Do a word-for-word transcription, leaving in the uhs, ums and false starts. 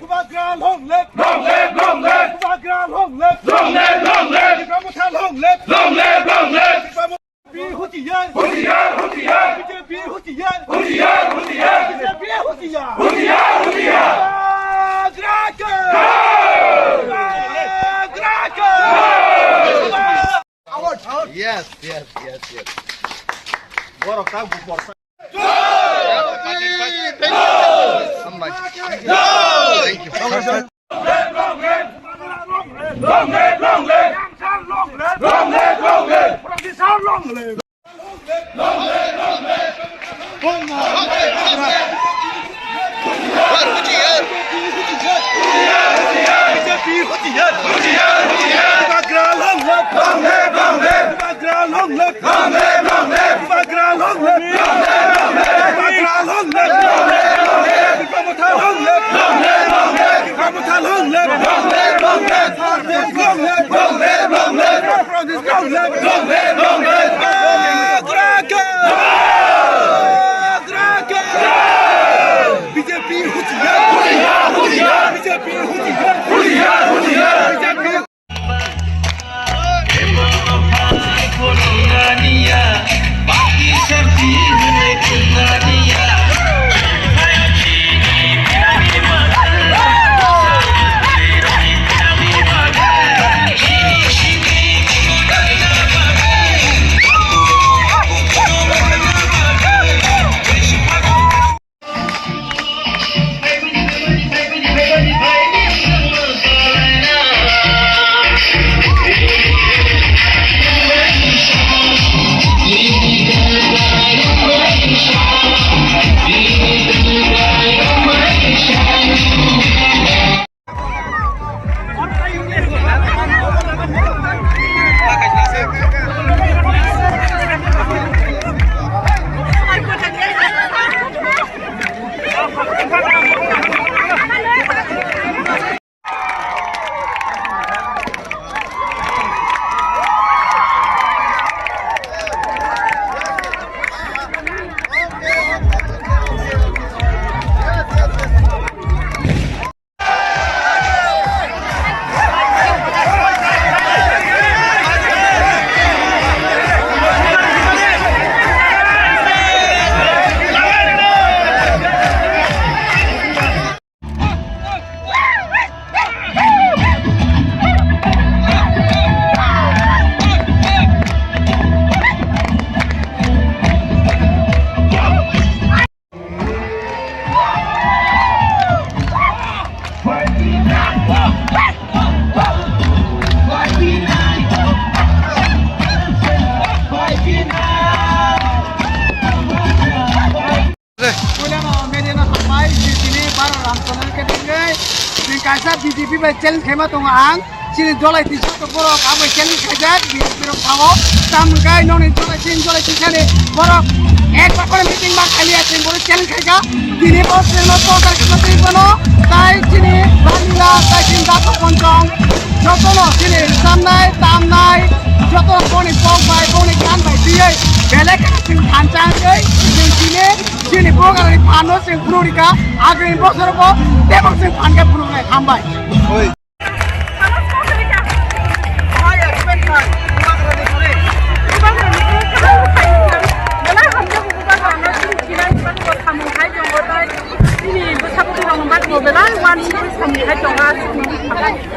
Bubagra long live! Long live, long live! Bubagra long live! Long live, long live! Tipra Motha long live! Long live, long live! Tipra Motha B J P hutiyar! Hutiyar, hutiyar! B J P hutiyar! Hutiyar, hutiyar! B J P hutiyar! Hutiyar, hutiyar! Bubagra ke! Bubagra ke! Yes, yes, yes, yes. Borok ta borsa. Thank you. Long live, long live! Long live, long live! Long live, long live! Long live, long live! Professor, long live! B J P hutiyar! B J P hutiyar! B J P Puilano media no hambai, tini Bharat Ram Channel khe tengwi chwng kaisa B J P bai challenge khaima tongo ang. Chini jolai twi joto borok abo challenge khaijak, B J P rok thango. Tamo khe nokni jolai, chini jolai twi sani borok ek bakore meeting ma khaliya, chini borok challenge khaijak. Tini bo chwngno torchar khaima twi phano, tai chini Ramlila, tai chini Dato Ponchong, jotono chini chamnai, tamnai, joto boni kok bai, boni gan bai twiwi belai kheno chwng thansa wngwi chwng tini chini program ni phano chwng phunuk rikha, agini bosor bo tebok chwng phan khe phunuknai. Hambai. Belai wani samung hai tongo.